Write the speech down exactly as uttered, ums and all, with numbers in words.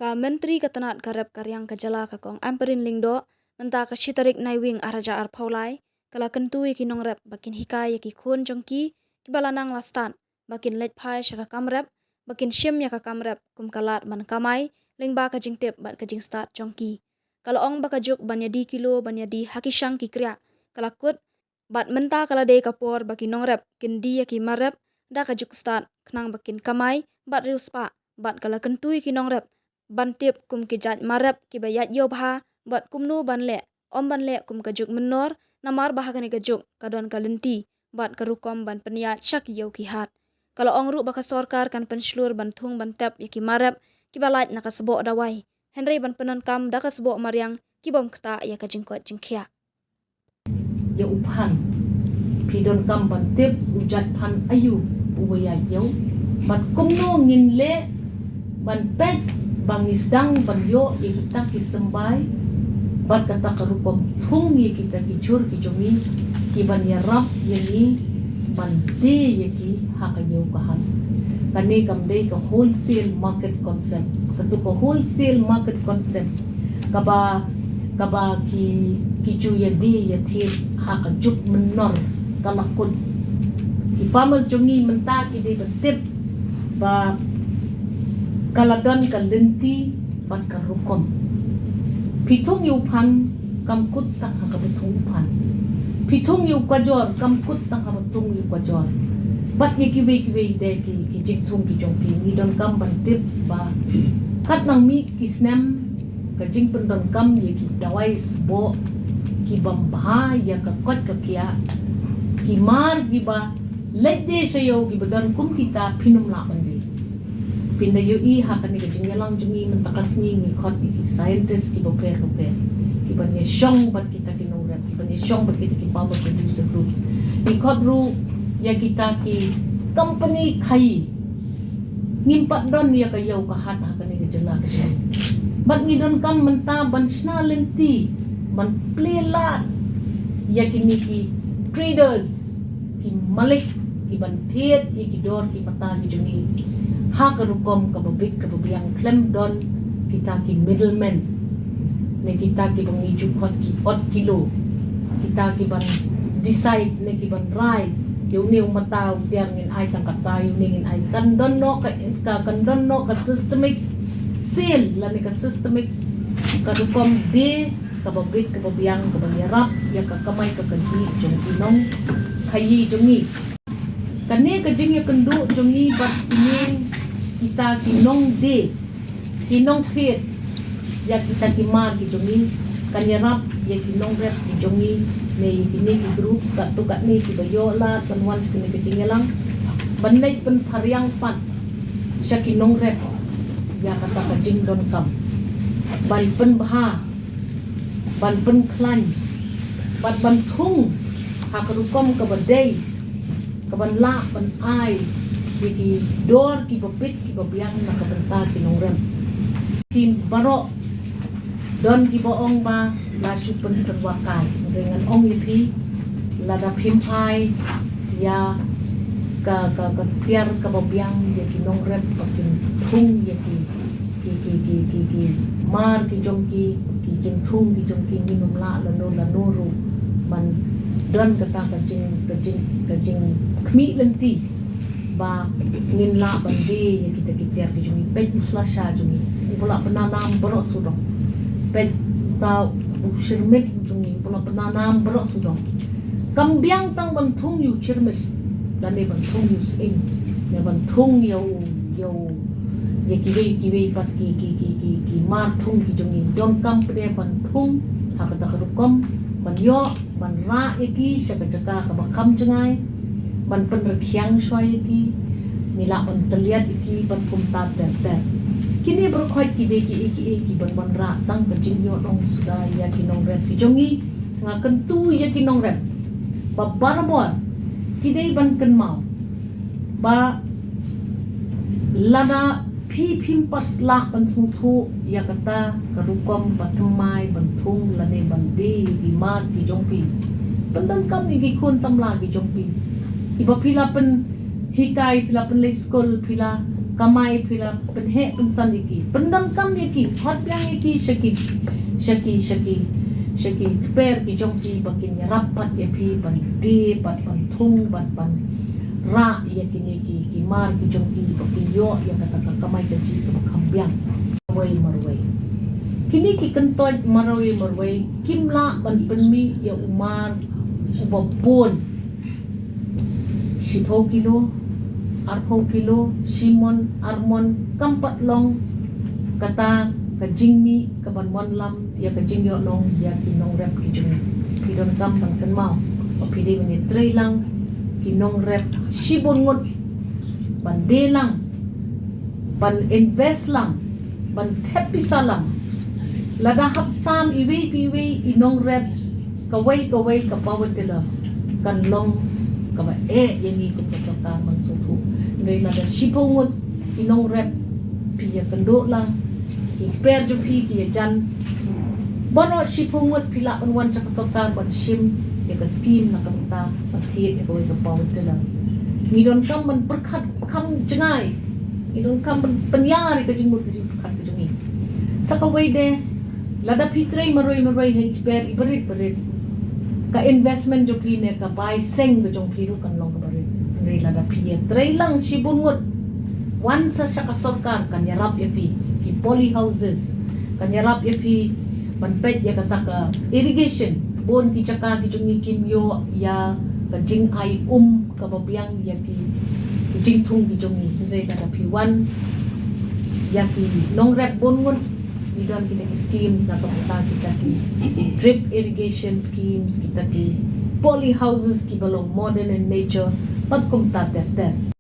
Ka Myntri ka tnat ka rep ka riang ka jylla ka Kong Ampareen Lyngdoh, mynta ka shi tarik Naiwieng ar hajar arphew lai, ka la kyntu ïa ki nongrep ba kin hikai ïa ki khun jong ki, kiba la nang la stad, ba kin leit phai sha ka kam rep, ba kin shim ïa ka kam rep kum ka lad ban kamai, lyngba ka jingtip bad ka jingstad jong ki. Ka la ong ba ka juk ban ïadie kilo, ban ïadie ha ki shang ki kriah, ka la kut, bad mynta ka la dei ka por ba ki nongrep kin die ïa ki mar rep da ka juk stad, khnang ba kin kamai bad riewspah, bad ka la kyntu ïa ki nongrep ban tip kum ki jait mar rep kiba ïaid ïew bha, bad kumno ban leh, ym ban leh kum ka juk mynnor, namar ba ha kane ka juk ka don ka lynti bad ka rukom ban pynïaid sha ki ïew ki hat. Ka la ong ruh ba ka sorkar kan pynshlur ban thung ban tep ïa ki mar rep kiba lait na ka sboh dawai, hynrei ban pyndonkam da ka sboh mariang ki bym ktah ïa ka jingkoit jingkhiah. Ïa u phan, phi donkam ban tip u jait phan aïu uba ïaid ïew, bad kumno ngin leh ban peit ba ngi sdang ban ïoh ïa kita ki symbai bad kata ka rukom thung ïa kita ki jhur ki jong ngi, ki ban ïarap ïa ngi ban die ïa ki ha ka ïew ka hat. Kane kam dei ka wholesale market concept. Katu ka wholesale market concept kaba, kaba ki, ki ju ïadie ïathied ha ka juk mynnor, ka la kut. Ki farmers jong ngi mynta ki dei ban tip ba ka la don ka lynti bad ka rukom. Phi thung ïa u phan, kam kut tang ha kaba thung u phan. Phi thung ïa u kwajor, kam kut tang ha kaba thung ïa u kwajor. Bad ïa kiwei kiwei de ki, ki jingthung ki jong phi, ngi donkam ban tip ba katba nang mih ki snem, ka jingpyndonkam ïa ki dawai sboh ki bym bha ïa ka koit ka khiah, ki mar kiba leit die sha ïew kiba don kum kita, phin ym lah ban die. Phin da ïohi ha kane ka jingïalang jong ngi mynta ka sngi ngi khot ïa ki scientist kiba pher bapher, ki ban ïashong bad kita ki nongrep, ki ban ïashong bad kita ki farmer producer groups. Ngi khot ruh ïa kita ki company khaïi. Ngim pat don ïa ka ïew ka hat ha kane ka jylla ka jong ngi. Bad ngi donkam mynta ban shna lynti ban plie lad ïa kine ki traders, ki malik, ki ban thied ïa ki dor ki mata ki jong ngi ha ka rukom kaba bit kaba biang, khlem don kita ki middlemen, ne kita kiba ngi ju khot ki odd kilo, kita ki ban decide ne ki ban rai ïa une u mata u tiar ngin ai tang kata, ïa une ngin ai. Kan don noh ka, ka, kan don noh ka systemic sale lane ka systemic ka rukom die kaba bit kaba biang kaba ïarap ïa ka kamai ka kajih jong ki nongkhaïi jong ngi. Kane ka jingïakynduh jong ngi bad kine kita ki nongdie, ki nongthied ïa kita ki mar ki jong ngi, kan ïarap ïa ki nongrep ki jong ngi, ne ïa kine ki groups katto katne kiba ïoh lad ban wan sha kane ka jingïalang, ban leit pynphariang pat sha ki nongrep ïa kata ka jingdonkam, ban pynbha, ban pynkhlaiñ, bad ban thung ha ka rukom kaba dei, ka ban lah ban ai ïa ki dor kiba bit kiba biang na ka bynta ki nongrep. Teams baroh, don kiba ong ba la shu pynsyrwa kai, hynrei ngan ong ïa phi, lada phim ai ïa ka, ka, ka tiar kaba biang ïa ki nongrep ba kin thung ïa ki, ki, ki, ki, ki, ki mar ki jong ki, ki jingthung ki jong ki, ngin ym lah lano lano ruh ban don kata ka jing, ka jing, ka jingkhmih lynti ba ngin lah ban die ïa kita ki tiar ki jong ngi. Peit u slasha jong ngi, uba la pynanam baroh sawdong. Peit uta u shyrmit jong ngi, uba la pynanam baroh sawdong. Kam biang tang ban thung ïa u shyrmit lane ban thung ïa u sying, ne ban thung ïa u, ïa u, ïa kiwei kiwei pat ki, ki, ki, ki, ki mar thung ki jong ngi. Donkam pat de ban thung ha kata ka rukom, ban ïoh, ban rah ïa ki sha ka jaka kaba kham jngai, ban pynrkhiang shuwa ïa ki, ngi lah ban tylliat ïa ki bad kumta ter ter. Kine baroh khoit ki dei kiei kiei ki ban wanrah tang ka jingïohnong suda ïa ki nongrep ki jong ngi. Nga kyntu ïa ki nongrep ba barabor ki dei ban kynmaw ba lada phi phim pat lah ban sngewthuh ïa kata ka rukom ba thymmai ban thung lane ban die ïa ki mar ki jong phi, pyndonkam ïa ki khun samla ki jong phi, kiba phi la pynhikai, phi la pynleit skul, phi la Kamai phi la pynheh pynsan ïa ki, pyndonkam ïa ki, hot biang ïa ki sha ki, sha ki, sha ki, sha ki kper ki jong phi ba kin ïarap pat ïa phi ban die, ban, ban thung, ban, ban rah ïa kine ki, ki mar ki jong ki ba kin ïoh ïa kata ka kamai kajih kaba kham biang. Marwei marwei. Kine ki kyntoit marwei marwei kim lah ban pynmih ïa u mar uba bun. Shiphew kilo, arphew kilo, shimon, armon, kam pat long kata ka jingmih kaban wanlam ïa ka jingïohnong ïa ki nongrep ki jong ngi. Phi donkam ban kynmaw ba phi dei ban ïatreilang ki nongrep shibun ngut, ban die lang, ban invest lang, ban thep pisa lang. Lada hap sam iwei pa iwei i nongrep kawei kawei ka power tiller, kan long kaba eh ïa ngi kum ka sorkar ban sngewthuh. Hynrei lada shiphew ngut i nongrep phi ïakynduh lang, ki kper jong phi ki ïajan, baroh shiphew ngut phi lah ban wan sha ka sorkar ban shim ïa ka skim na ka bynta ban thied ïa kawei ka power tiller. Ngi donkam ban pyrkhat kham jngai, ngi donkam ban pynïar ïa ka jingmut ka jingpyrkhat ka jong ngi. Sa kawei de, lada phi trei marwei marwei ha i kper i barit barit, ka investment jong phi ne ka bai seng ka jong phi ruh kan long kaba rit. Hynrei lada phi ïatreilang shibun ngut, wan sa sha ka sorkar, kan ïarap ïa phi ki poly houses, kan ïarap ïa phi ban peit ïa kata ka irrigation. Bun ki jaka ki jong ngi kim ïoh ïa ka jingai um kaba biang ïa ki, ki jingthung ki jong ngi. Hynrei lada phi wan ïa ki nongrep bun ngut, ngi don kita ki schemes na ka bynta kita ki drip irrigation schemes, kita ki poly houses kiba long modern in nature, bad kumta ter ter.